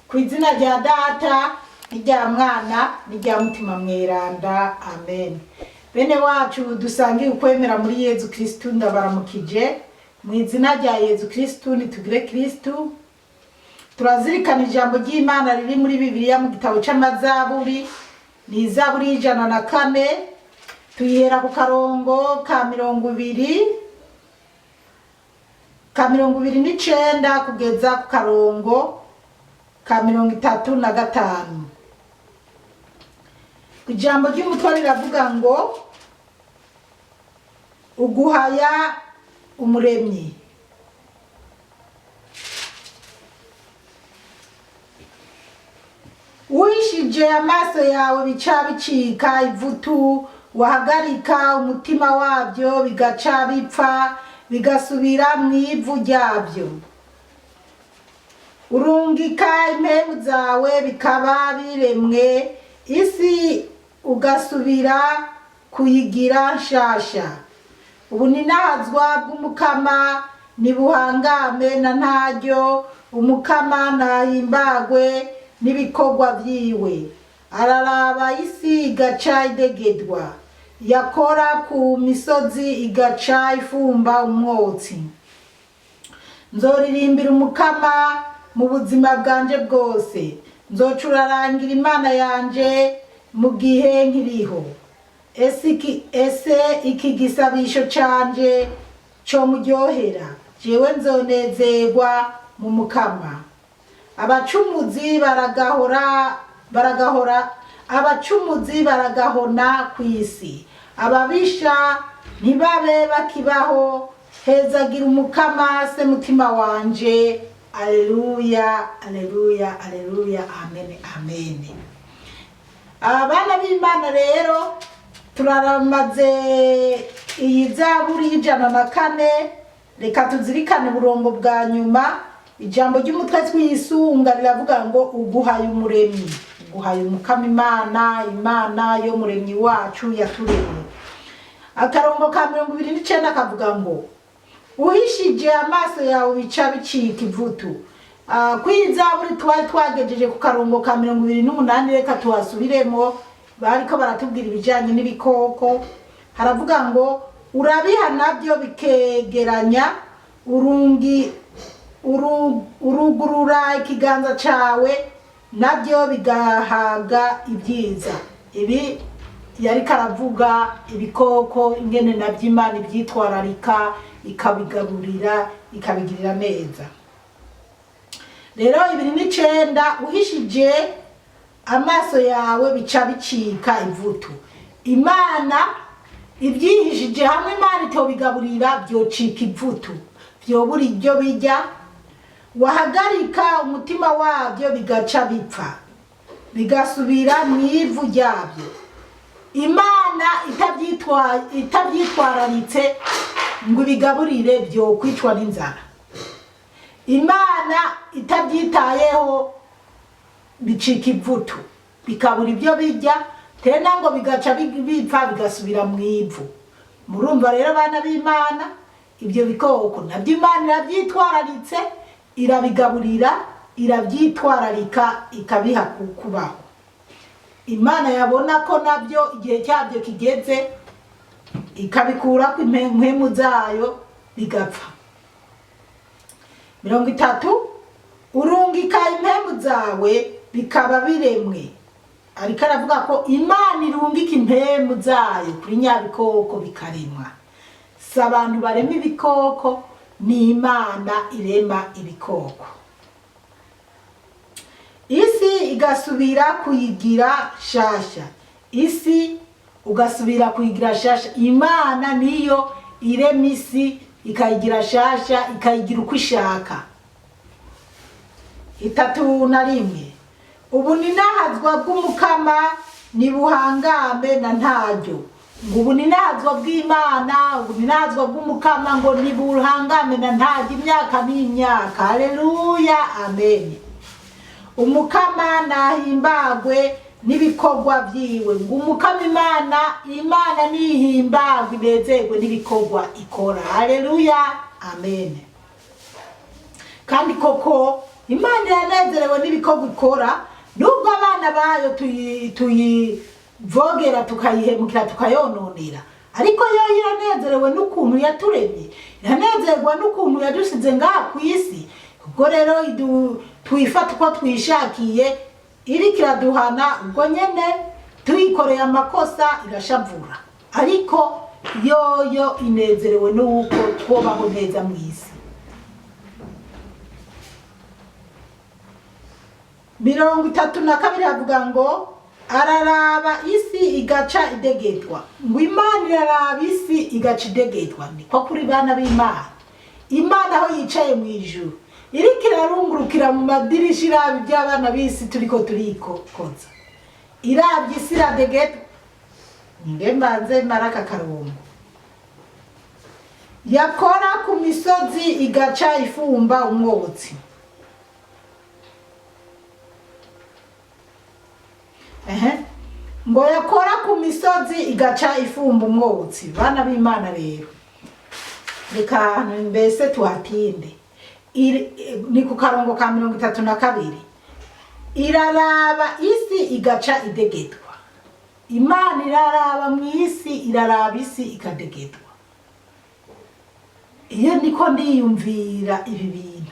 Ku izina rya Data n'irya Mwana n'irya Mutima Mweranda, amen. Bene wacu dusangiye ukwemera muri Yezu Kristu, ndabaramukije mu izina rya Yezu Kristu. Nitugire Kristu. Turazirikana ijambo ry'Imana riri muri Bibiliya mu gitabo c'Amazaburi, ni Izaburi y'104, tuyihera ku karongo ka 20, ka 29 kugeza ku karongo ka 35. Ijambo ry'umutwe riravuga ngo uguhaya umuremyi. Uhishije amaso yawe bica bicika ivutu, wahagarika umutima wabyo bigaca bipfa, bigasubira mu ivu ryabyo. Urungika impemu zawe bikaba biremwe, isi ugasubira kuyigira nshasha. Ubuninahazwa bw'Umukama nibuhangame na ntaryo, Umukama nahimbagwe n'ibikorwa vyiwe. Araraba isi igaca idegedwa, yakora ku misozi igaca ifumba umwotsi. Nzoririmbira Umukama mu buzima bwanje bwose, nzocurarangira Imana yanje mu gihe nkiriho. Ese iki gisabisho canje comuryohera? Jewe nzonezerwa mu Mukama. Abacumuzi baragahora, baragahora, abacumuzi baragahona kw'isi, ababisha ntibabe bakibaho. Hezagira Umukama se mutima wanje. Aleluya, aleluya, aleluya, amen, amen. Abana b'Imana rero, turaramaze iyi zaburi y'104. Reka tuzirikane uburongo bwa nyuma. Ijambo ry'umutwe twisunga riravuga ngo uguhaye umuremyi, uguhaye Umukama Imana, Imana yo muremyi wacu yaturemye. Akarongo ka 29 kavuga ngo uhishije amaso yawe bica bicika ivutu. Kw'izaburi twari twagejeje ku karongo ka 28, reka tuhasubiremo. Bariko baratubwira ibijanye n'ibikoko. Haravuga ngo urabiha nabyo bikegeranya, urugurura ikiganza cawe nabyo bigahaga ibyiza. Ibi yariko aravuga ibikoko, ingene navyo Imana ivyitwararika, ikabigaburira, ikabigirira neza. Rero 29, uhishije amaso yawe bica bicika ivutu. Imana ibyihishije hamwe, Imana itobigaburira, byocika ivutu, byobura ibyo bijya. Wahagarika umutima wabyo bigaca bipfa, bigasubira mu ivu ryabyo. Imana itabyitwararitse ngo ibigaburire, byokwicwa n'inzara. Imana itabyitayeho bicika ivutu, bikabura ibyo bijya, tena ngo bigaca bipfa, bigasubira mu ivu. Murumva rero bana b'Imana, ibyo bikoko nabyo Imana irabyitwararitse, irabigaburira, irabyitwararika, ikabiha kubaho. Imana yabona ko nabyo igihe cyabyo kigeze, ikabikurako impemu zayo, bigapfa. 30, urungika impemu zawe bikaba biremwe. Ariko aravuga ko Imana irungika impemu zayo kuri nyabikoko bikaremwa. Si abantu barema ibikoko, ni Imana irema ibikoko. Isi igasubira kuyigira shasha, isi ugasubira kuyigira shasha. Imana niyo irema isi, ikayigira shasha, ikayigira uko ishaka. 31, ubuninahazwa bw'Umukama nibuhangame na ntaryo. Ngo ubuninahazwa bw'Imana, ubuninahazwa bw'Umukama ngo nibuhangame na ntaryo imyaka n'imyaka. Haleluya, amen. Umukama nahimbagwe n'ibikorwa vyiwe. Ngo Umukama Imana, Imana nihimbagwe, inezerwe n'ibikorwa ikora. Haleluya, amen. Kandi koko Imana iranezerewe n'ibikorwa ikora, nubwo abana bayo tuyivogera, tukayihemukira, tukayononera, ariko yo iranezerewe n'ukuntu yaturemye, iranezerwa n'ukuntu yadusize ngaha ku isi. Ubwo rero tuyifata uko twishakiye, iriko iraduhana ubwo nyene tuyikoreye amakosa, irashavura, ariko yoyo inezerewe n'uko twobaho neza mu isi. 32 havuga ngo araraba isi igaca idegetwa. Ngo Imana iraraba isi igaca idegetwa. Niko kuri, bana b'Imana. Imana aho yicaye mu ijuru iriko irarungurukira mu madirisha, iraba iby'abana b'isi turiko turikokoza, irabye isi iradegetwa. Nge mbanze maraka karongo. Yakora ku misozi igaca ifumba umwotsi. Ehe. Ngo yakora ku misozi igaca ifumba umwotsi. Bana b'Imana rero, reka ahantu mbese tuhatinde. Ni ku karongo ka 32. Iraraba isi igaca idegetwa. Imana iraraba mu isi, iraraba isi ikadegetwa. Iyo niko ndiyumvira ibi bintu,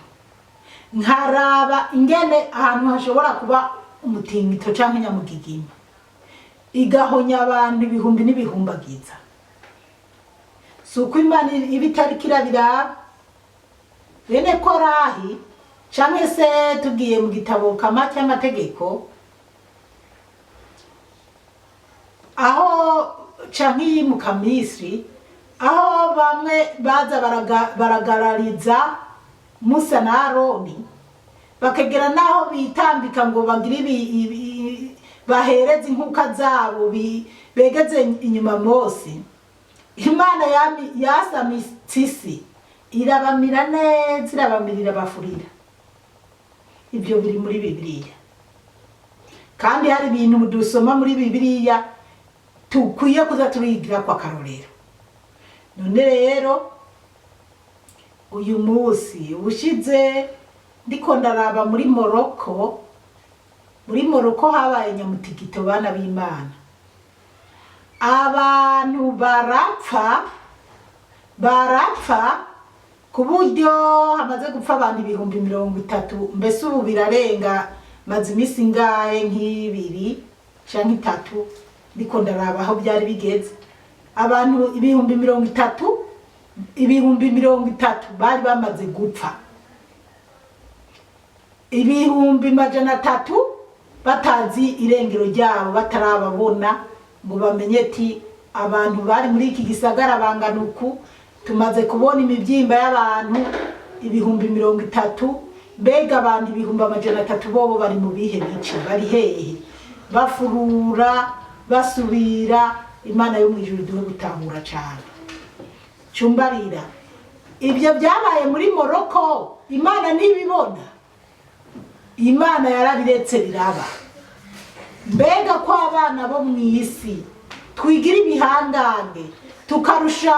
nkaraba ingene ahantu hashobora kuba umutingito canke nyamugigima igahonya abantu ibihumbi n'ibihumbagiza, si uko Imana iba itariko irabiraba? Bene Korahi, canke se tugiye mu gitabo kama cy'amategeko aho, canke iyi mu Kamisri, aho bamwe baza baragarariza Musa na Aroni, bakagera n'aho bitambika ngo bagire bahereze inkuka zabo, begeze inyuma Mose. Imana yasamitse isi irabamira neza, irabamirira, bafurira. Ibyo biri muri Bibiliya. Kandi hari ibintu dusoma muri Bibiliya tukwiye kuza turigira kwa karorero. None rero uyu munsi ubushize ndiko ndaraba muri Moroko. Muri Moroko habaye nyamutigito, bana b'Imana, abantu barapfa, barapfa ku buryo hamaze gupfa abantu 30,000. Mbese ubu birarenga. Maze iminsi ingahe, nk'ibiri canke itatu, ndiko ndaraba aho byari bigeze. Abantu 30,000, 30,000 bari bamaze gupfa, 300,000 batazi irengero ryabo, batarababona ngo bamenye ati abantu bari muri iki gisagara bangana uku, tumaze kubona imibyimba y'abantu 30,000. Mbega abantu 300,000 bobo bari mu bihe bice, bari hehe? Bafurura basubira. Imana yo mu ijuru iduhe gutahura cyane. Cumbarira, ibyo byabaye muri Moroko, Imana ntibibona? Imana yarabiretse biraba. Mbega ko abana bo mu isi twigira ibihangange, tukarusha,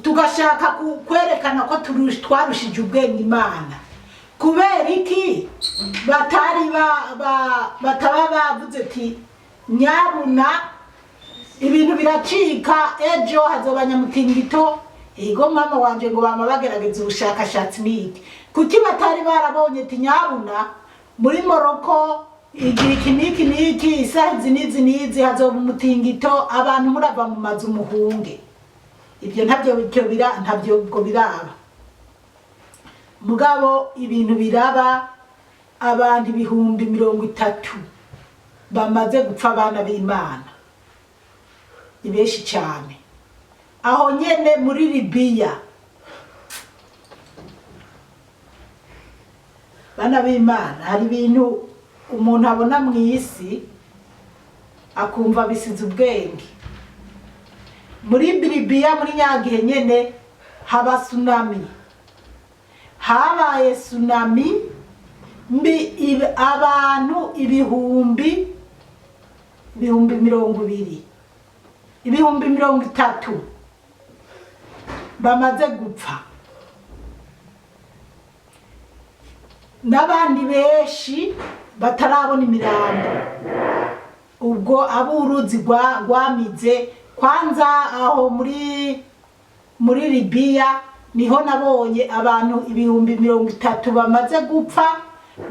tugashaka kwerekana ko twarushije ubwenge Imana, kubera iki batari bataba bavuze ati nyabuna ibintu biracika, ejo hazoba nyamutingito? Ego mama wanje, ngo bama bagerageza ubushakashatsi n'iki. Kuki batari barabonye ati nyabuna muri Moroko igihe iki n'iki n'iki, isaha izi n'izi n'izi hazoba umutingito, abantu murava mu mazu muhunge? Ibyo ntabyo, ibyo bira ntabyo ubwo biraba. Mugabo ibintu biraba, abantu 30,000 bamaze gupfa. Abana b'Imana ni benshi cyane. Aho nyene muri Libiya, bana b'Imana, hari ibintu umuntu abona mu isi akumva bisize ubwenge. Muri Libiya muri nyagihe nyene haba tsunami, habaye tsunami mbi, abantu 20,000, 30,000 bamaze gupfa. N'abandi benshi batarabona imirambo, ubwo abo uruzi rwamize. Kwanza aho muri Libiya niho nabonye abantu 30,000 bamaze gupfa,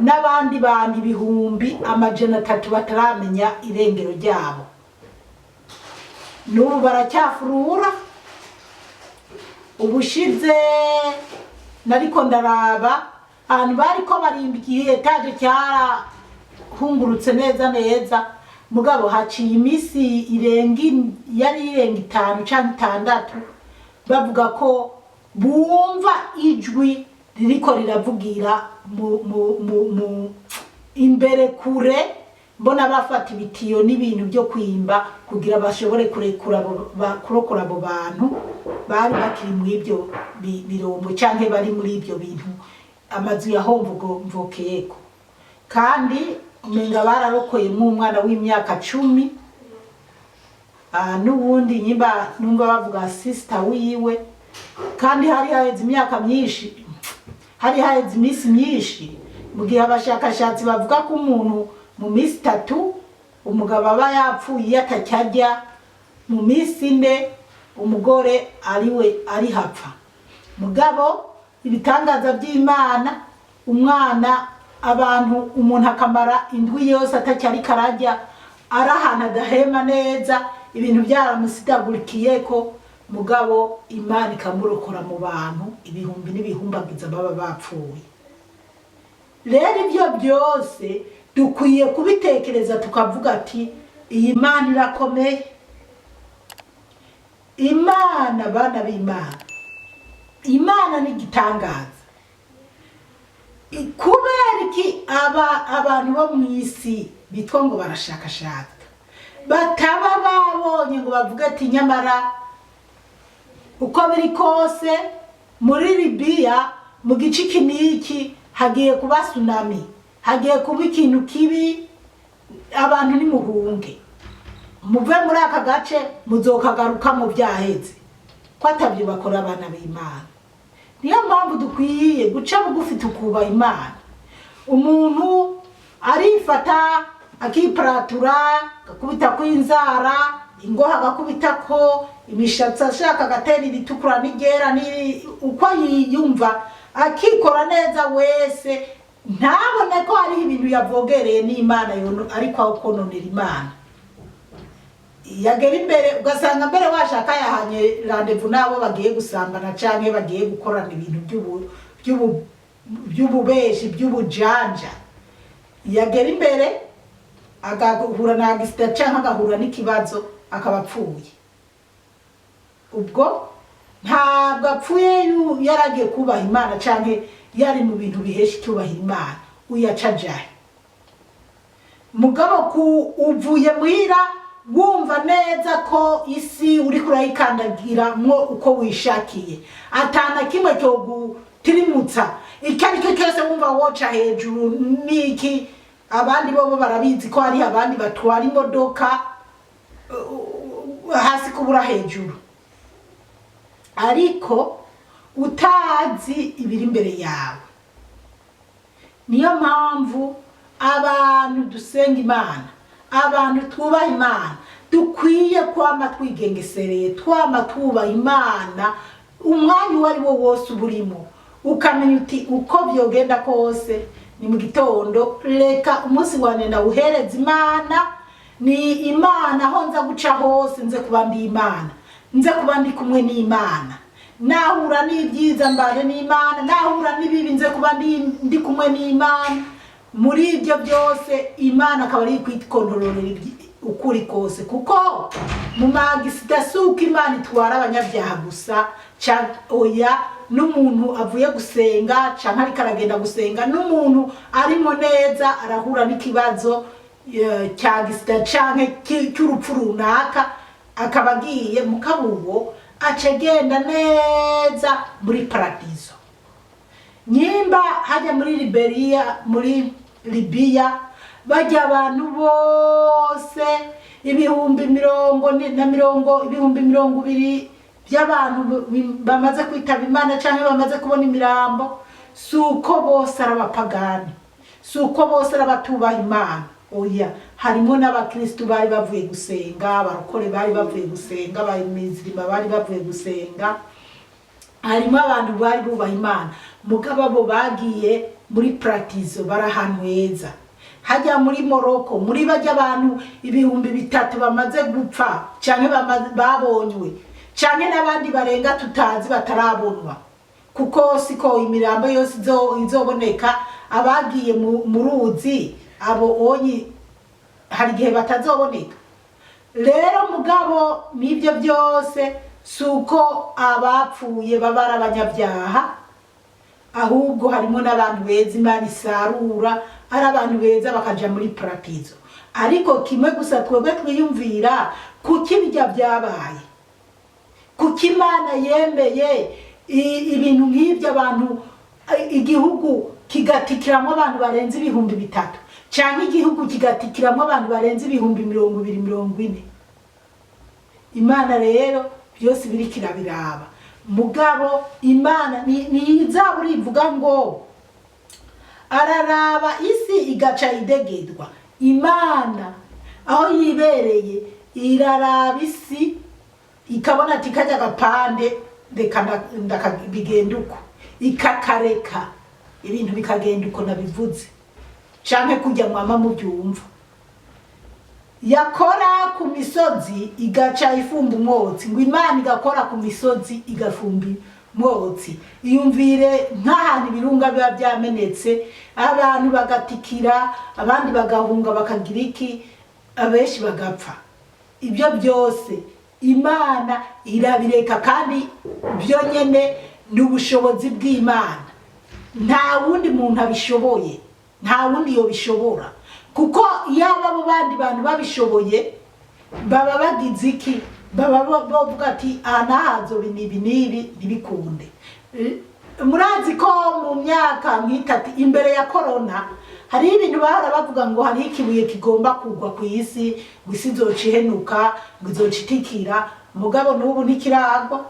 n'abandi bantu 300,000 bataramenya irengero ryabo. N'ubu baracyafurura. Ubushize nariko ndaraba ahantu bariko barimba, igihe étage cyarahungurutse neza neza, mugabo haciye iminsi irenga yari irenga 5 canke 6, bavuga ko bumva ijwi ririko riravugira mu imbere kure. Mbona bafata ibitiyo n'ibintu byo kwimba kugira bashobore kurekura kurokora abo bantu bari bakiri muri ibyo birombo canke bari muri ibyo bintu amazu yahomvokeyeko. Kandi umenga bararokoyemwo umwana w'imyaka 10, n'ubundi nyimba numva bavuga sister wiwe. Kandi hari haheze imyaka myinshi, hari haheze iminsi myinshi, mu gihe abashakashatsi bavuga ko umuntu mu minsi 3 umugabo aba yapfuye iyo atacyarya, mu minsi 4 umugore ariwe ari hapfa. Mugabo ibitangaza by'Imana, umwana, abantu, umuntu akamara indwi yose atacyariko ararya, ari ahantu adahema neza, ibintu byaramusidagurikiyeko, mugabo Imana ikamurokora mu bantu ibihumbi n'ibihumbagiza baba bapfuye. Rero ibyo byose dukwiye kubitekereza, tukavuga ati: "Iyi Mana irakomeye." Imana, bana b'Imana, Imana ni igitangaza. Kubera iki aba abantu bo mu isi bitwa ngo barashakashaka bataba babonye ngo bavuge ati: "Nyamara uko biri kose muri Libiya mu gice iki n'iki hagiye kuba tsunami, hagiye kuba ikintu kibi, abantu nimuhunge muve muri aka gace, muzokagaruka mu byaheze"? Ko atabyo bakora, abana b'Imana? Niyo mpamvu dukwiye guca bugufi tukubaha Imana. Umuntu arifata, akiparatura, agakubita kw'inzara, ingoha, agakubita ko imishatsi, ashaka agatera iritukura n'iryera, uko yiyumva, akikora neza wese, ntabone ko hariho ibintu yavogereye n'Imana ariko aho kononera Imana. Yagera imbere ugasanga mbere washaka yahanye rendez-vous n'abo bagiye gusambana canke bagiye gukorana ibintu by'ububeshi, by'ubujanja. Yagera imbere agahura na accident canke agahura n'ikibazo, akaba apfuye. Ubwo ntabwo apfuye yaragiye kubaha Imana canke yari mu bintu bihesha icyubahiro Imana. Uyaca ajahe? Mugabo ku uvuye muhira wumva neza ko isi uriko urayikandagiramwo uko wishakiye, atana kimwe cyo gutirimutsa, icyo ari cyo cyose wumva woca hejuru niki. Abandi bobo barabizi ko hariho abandi batwara imodoka hasi kubura hejuru, ariko utazi ibiri imbere yawe. Niyo mpamvu abantu dusenga Imana, abantu twubaha Imana, dukwiye kwama twigengesereye, twama twubaha Imana umwanya uwo ari wo wose uba urimo, ukamenya uti: "Uko byogenda kose ni mu gitondo, reka umunsi wanjye ndawuhereza Imana." Ni Imana aho nza guca hose, nze kuba ndi Imana, nze kuba ndi kumwe n'Imana. Nahura n'ibyiza mbane n'Imana, nahura n'ibibi nze kuba ndi kumwe n'Imana muri ibyo byose. Imana akaba ari kwikontororera ukuri kose, kuko mu ma accident si uko Imana itwara abanyabyaha gusa, oya, n'umuntu avuye gusenga canke ariko aragenda gusenga, n'umuntu arimo neza arahura n'ikibazo cya accident canke cy'urupfu runaka, akaba agiye mu kabubo, aca agenda neza muri paradizo. Nyimba hajya muri Liberia, muri Libiya, bajya abantu bose ibihumbi mirongo na mirongo, 20,000 by'abantu bamaze kwitaba Imana cyangwa bamaze kubona imirambo. Si uko bose ari abapagani, si uko bose ari abatubaha Imana, oya. Harimo n'abakristu bari bavuye gusenga, abarokore bari bavuye gusenga, abamizirima bari bavuye gusenga. Harimo abantu bari bubaha Imana, mugabo abo bagiye muri paradizo, bari ahantu heza hajya muri Moroko. Muri bajya abantu 3000 bamaze gupfa canke babonywe, canke n'abandi barenga tutazi batarabonwa, kuko siko imirambo yose izoboneka. Abagiye mu ruzi, abo onyi hari igihe batazoboneka. Rero mugabo n'ibyo byose, si uko abapfuye baba ari abanyabyaha, ahubwo harimo n'abantu beza Imana isarura ari abantu beza bakaja muri paradizo. Ariko kimwe gusa twebwe twiyumvira: kuki bijya byabaye? Kuki Imana yemeye ibintu nk'ibyo, abantu, igihugu kigatikiramo abantu barenze 3000, cyangwa igihugu kigatikiramo abantu barenze 20,000, 40,000? Imana rero byose biriko irabiraba. Mugabo Imana ni izaburi ivuga ngo araraba isi igaca idegedwa. Imana aho yibereye iraraba isi, ikabona ati kajya gapande reka bigenda uko, ikakareka ibintu bikagenda uko nabivuze, canke kujya mwama mubyumva. Yakora ku misozi igaca ifumba umwotsi. Ngo Imana igakora ku misozi igafumba umwotsi. Iyumvire nk'ahantu ibirunga biba byamenetse, abantu bagatikira, abandi bagahunga, bakagira iki, abenshi bagapfa. Ibyo byose Imana irabireka, kandi byo nyene ni ubushobozi bw'Imana. Nta wundi muntu abishoboye, nta wundi yobishobora, kuko yaba abo bandi bantu babishoboye, baba bagize iki? Baba bavuga ati aha nahazo ibi n'ibi ntibikunde. Murazi ko mu myaka nk'itatu imbere ya korona hariho ibintu bahora bavuga ngo hariho ikibuye kigomba kugwa ku isi, ngo isi izoca ihenuka, ngo izoca itikira. Mugabo n'ubu ntikiragwa.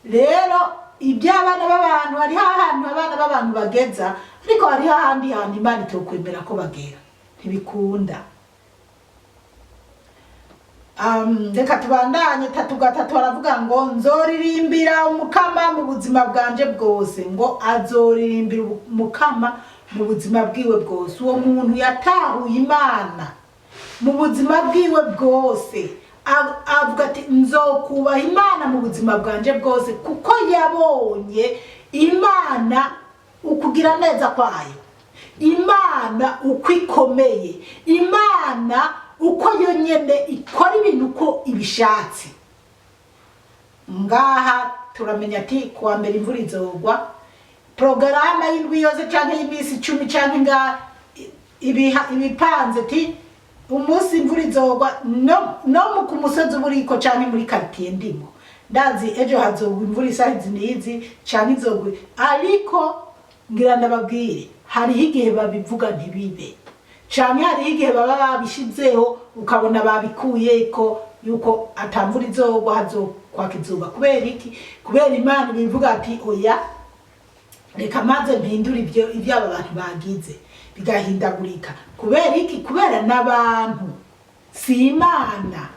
Rero iby'abana b'abantu, hariho ahantu abana b'abantu bageza, ariko hariho ahandi hantu Imana itokwemera ko bagera, ntibikunda. Reka tubandanye. 3:3 baravuga ngo nzoririmbira Umukama mu buzima bwanje bwose. Ngo azoririmbira Umukama mu buzima bwiwe bwose. Uwo muntu yatahuye Imana mu buzima bwiwe bwose, avuga ati nzokubaha Imana mu buzima bwanje bwose, kuko yabonye Imana ukugira neza kwayo, Imana uko ikomeye, Imana uko yonyene ikora ibintu uko ibishatse. Ngaha turamenya ati kuwa mbere imvura izogwa, porogaramu y'indwi yose canke y'iminsi 10 canke nga ibipanze ti umunsi imvura izogwa no mu ku musozi uba uriko canke muri quartier ndimo, ndazi ejo hazogwa imvura isaha izi n'izi canke izogwa. Ariko ngira ndababwire, hariho igihe babivuga ntibibe, canke hariho igihe baba babishizeho ukabona babikuyeko yuko atamvura izogwa, hazokwaka izuba. Kubera iki? Kubera Imana ibivuga ati oya, reka maze mpindure ibyo aba bantu bagize, bigahindagurika. Kubera iki? Kubera n'abantu, si Imana.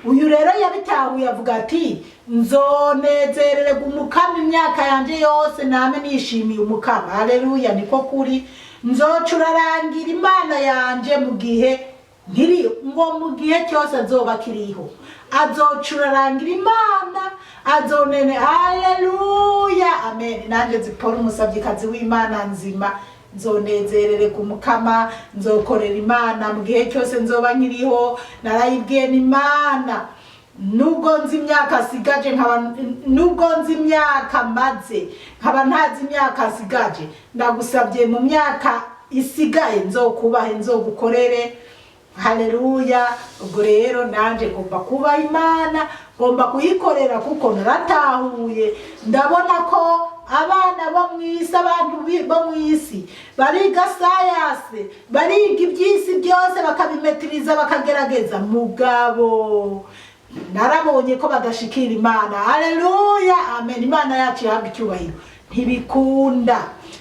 Uyu rero yabitahuye, avuga ati nzonezerererwa Umukama imyaka yanje yose, name nishimiye Umukama. Haleluya! Niko kuri. Nzocurarangira Imana yanje mu gihe nkiri. Ngo mu gihe cyose azoba akiriho azocurarangira Imana, azonene. Haleluya, amen. Nanjye Zipora, umusavyikazi w'Imana nzima, nzonezerere ku Mukama, nzokorera Imana mu gihe cyose nzoba nkiriho. Narayibwiye ni Imana, nubwo nzi imyaka asigaje, nkaba nubwo nzi imyaka maze, nkaba ntazi imyaka asigaje, ndagusabye mu myaka isigaye nzokubahe, nzogukorere. Haleluya! Ubwo rero nanje ngomba kubaha Imana, ngomba kuyikorera, kuko naratahuye, ndabona ko abana bo mu isi, abantu bo mu isi bariga science, bariga iby'isi byose, bakabimetiriza, bakagerageza, mugabo Narabonye ko badashikira Imana. Haleluya, amen. Imana yacu ihabwa icyubahiro. Ntibikunda.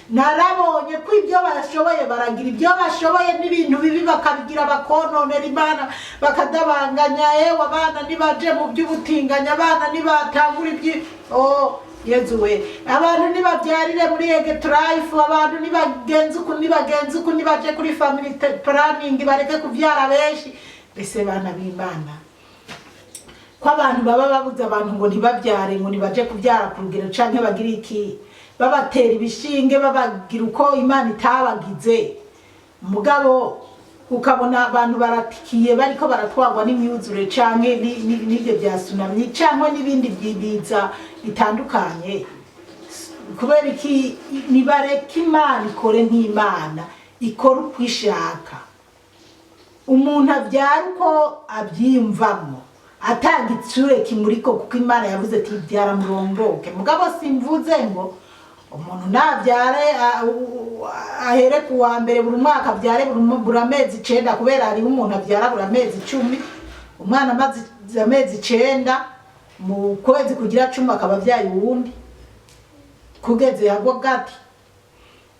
Narabonye ko ibyo bashoboye baragira ibyo bashoboye, n'ibintu bibi bakabigira, bakononera Imana, bakadabanganya. Ewe, abana nibaje mu by'ubutinganyi, abana nibatangura ibyi, oh Yezu we, abantu nibabyarire muri Extra Life, abantu nibagenze uku, nibagenze uku, nibaje kuri family planning, bareke kubyara benshi. Mbese bana b'Imana, ko abantu baba babuze abantu ngo ntibabyare, ngo nibaje kubyara ku rugero canke bagire iki, babatera ibishinge, babagira uko Imana itabagize, mugabo ukabona abantu baratikiye, bariko baratwarwa n'imyuzure canke n'ivyo bya tsunami canke n'ibindi biza bitandukanye, kubera iki? Nibareke Imana ikore nk'Imana, ikore uko ishaka. Umuntu abyara uko abyiyumvamo, atanga itsure kimuriko, kuko Imana yavuze ati: "Byara murondoke." Mugabo simvuze ngo umuntu nabyare ahere ku wa mbere buri mwaka, abyare buri amezi 9, kubera hariho umuntu abyara buri amezi 10. Umwana amaze amezi 9, mu kwezi kugira 10 akaba abyaye uwundi, kugeze yagwa gati.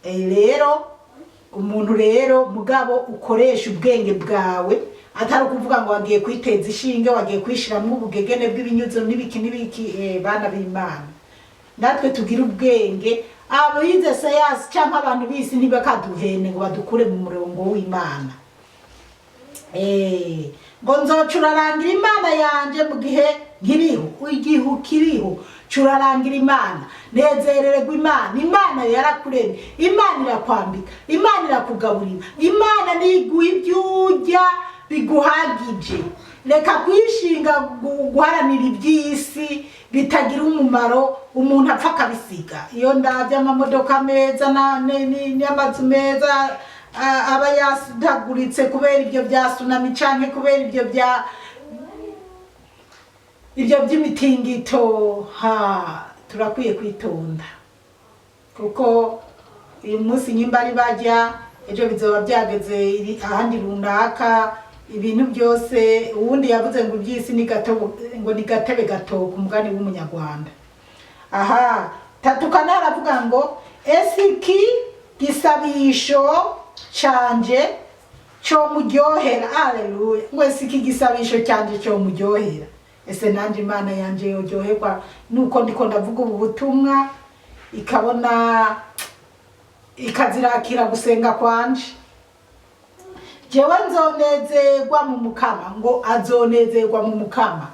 Rero umuntu rero, mugabo ukoresha ubwenge bwawe, atari ukuvuga ngo wagiye kwiteza ishinge, wagiye kwishiramwo ubugegene bw'ibinyuzo n'ibiki n'ibiki. Bana b'Imana, natwe tugira ubwenge. Abize science cyangwa abantu b'isi ntibakaduhene ngo badukure mu murongo w'Imana. Ngo nzocurarangira Imana yanje mu gihe nkiriho. Igihe ukiriho, curarangira Imana, nezerererwa Imana. Imana yarakuremye, Imana irakwambika, Imana irakugaburira, Imana niguha ibyo urya biguhagije. Reka kwishinga guharanira iby'isi bitagira umumaro, umuntu apfa akabisiga. Iyo ndabye amamodoka meza n'amazu meza aba yadaguritse kubera ibyo bya tsunami canke kubera ibyo by'imitingito, ha turakwiye kwitonda, kuko uyu munsi nyimba ari bajya, ejo bizoba byageze ahandi runaka. Ibintu byose, uwundi yavuze ngo iby'isi ni gato, ngo ni gatebe gato, ku mugani w'Umunyarwanda. Aha tatukana aravuga ngo: "Ese iki gisabisho canje cyo muryohera?" Aleluya! Ngo: "Ese iki gisabisho canje cyo muryohera?" Ese nanje Imana yanje yoryoherwa nuko ndiko ndavuga ubu butumwa, ikabona ikazirakira gusenga kwanje? Jewe nzonezerwa mu Mukama. Ngo azonezerwa mu Mukama.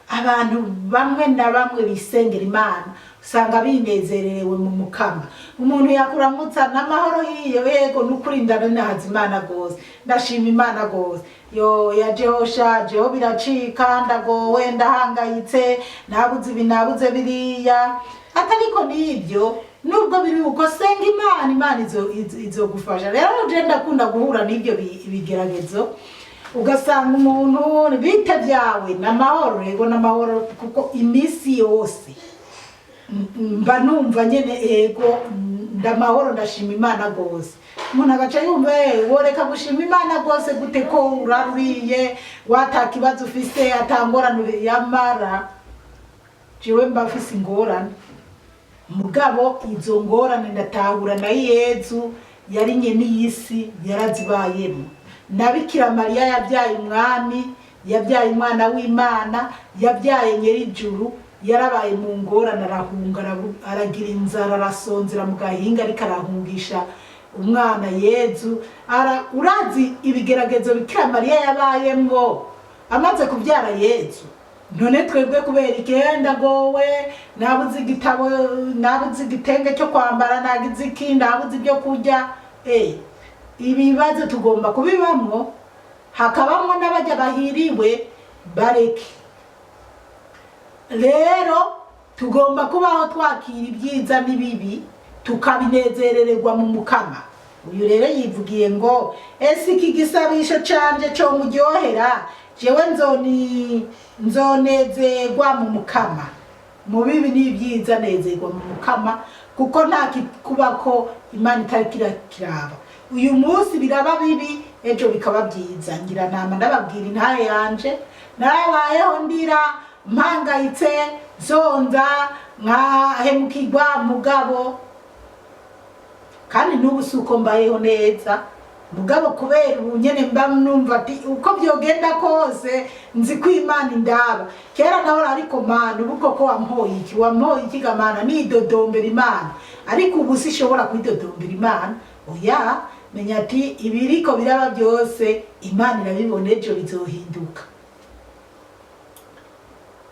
Abantu bamwe na bamwe bisengera Imana usanga binezererewe mu Mukama. Umuntu yakuramutsa n'amahoro yiyo: "Yego, nukuri ndanahaza Imana gose, ndashima Imana gose." Yo yajeho shajeho biracika, ndagowe, ndahangayitse, nabuze ibi, nabuze biriya. Atariko n'ibyo, nubwo biri uko, senga Imana, Imana izogufasha. Rero je ndakunda guhura n'ibyo bigeragezo, ugasanga umuntu: "Bite byawe?" "N'amahoro." "Yego, n'amahoro." Kuko iminsi yose mba numva nyene: "Ego, ndamahoro, ndashima Imana gose." Umuntu agaca yumva: "Woreka gushima Imana gose gute ko uraruriye, wata kibazo ufise, atangorane?" Yamara jewe mba mfise ingorane, mugabo izo ngorane ndatahura na Yezu yari nyene y'isi yarazibayemo, na Bikira Mariya yabyaye umwami, yabyaye umwana w'Imana, yabyaye nyerijuru, yarabaye mu ngorane, arahunga, aragira inzara, arasonzera mu gahinga, ariko arahungisha umwana Yezu. Urazi ibigeragezo Bikira Mariya yabayemwo amaze kubyara Yezu. None twebwe kubera ikenda gowe, nabuze igitabo, nabuze igitenge cyo kwambara, nagize iki, nabuze ibyo kurya. Ibibazo tugomba kubibamwo, hakabamwo n'abajya bahiriwe. Bareke rero, tugomba kubaho twakira ibyiza n'ibibi, tukabinezerererwa mu Mukama. Uyu rero yivugiye ngo: "Ese iki gisabisho canje co muryohera? Jewe nzonezerwa mu Mukama." Mu bibi n'ibyiza, nezerwa mu Mukama, kuko nta kikubako Imana itari kiraba. Uyu munsi biraba bibi, ejo bikaba byiza. Ngira nama ndababwira intahe yanje. Narabayeho ndira, mpangayitse, nsonza, nkahemukirwa, mugabo kandi n'ubu si uko mbayeho neza, mugabo kubera ubu nyene mba numva ati uko byogenda kose nzi ko Imana indaba. Kera nahora ariko Mana, ubu koko wampoye iki? Wampoye iki ga Mana? Nidodombera Imana, ariko ubu sishobora kwidodombera Imana, oya. Menya ati ibiriko biraba byose Imana irabibona, ejo bizohinduka.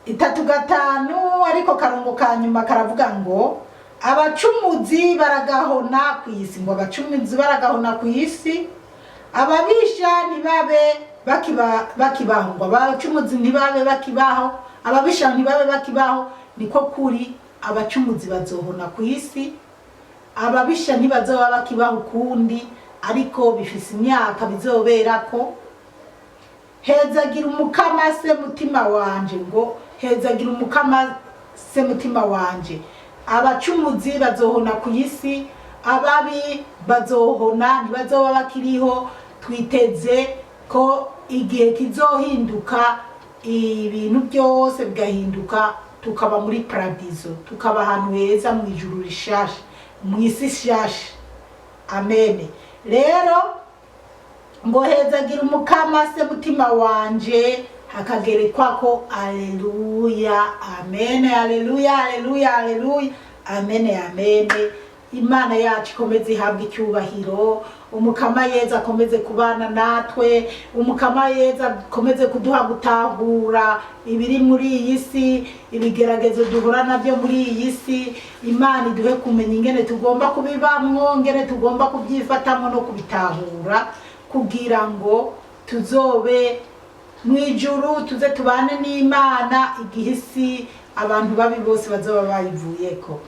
3:5, ariko karongo ka nyuma karavuga ngo abacumuzi baragahona ku isi, ngo abacumuzi baragahona ku isi, ababisha ntibabe bakibaho. Ngo abacumuzi ntibabe bakibaho, ababisha ntibabe bakibaho. Niko kuri, abacumuzi bazohona ku isi, ababisha ntibazoba bakibaho ukundi, ariko bifise imyaka bizoberako. Hezagira Umukama se mutima wanje, ngo hezagira Umukama se mutima wanje. Abacumuzi bazohona ku isi, ababi bazohona, ntibazoba bakiriho. Twiteze ko igihe kizohinduka, ibintu byose bigahinduka, tukaba muri paradizo, tukaba ahantu heza mu ijuru rishasha, mu isi shasha. Amen. Rero ngo hezagira Umukama se mutima wanje, hakagerekwako aleluya, amen, aleluya, aleluya, aleluya, amen, amen. Imana yacu ikomeze ihabwe icyubahiro. Umukama Yeza akomeze kubana natwe. Umukama Yeza akomeze kuduha gutahura ibiri muri iyi si, ibigeragezo duhura nabyo muri iyi si. Imana iduhe kumenya ingene tugomba kubibamwo, ingene tugomba kubyifatamo no kubitahura, kugira ngo tuzobe mu ijuru, tuze tubane n'Imana igihe isi abantu babi bose bazoba bayivuyeko.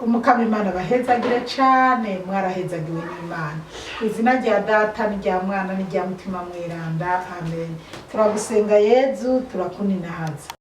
Umukama Imana bahezagire cane. Mwarahezagiwe n'Imana. Ku izina rya Data n'irya Mwana n'irya Mutima Mweranda, amen. Turagusenga Yezu, turakuninahaza.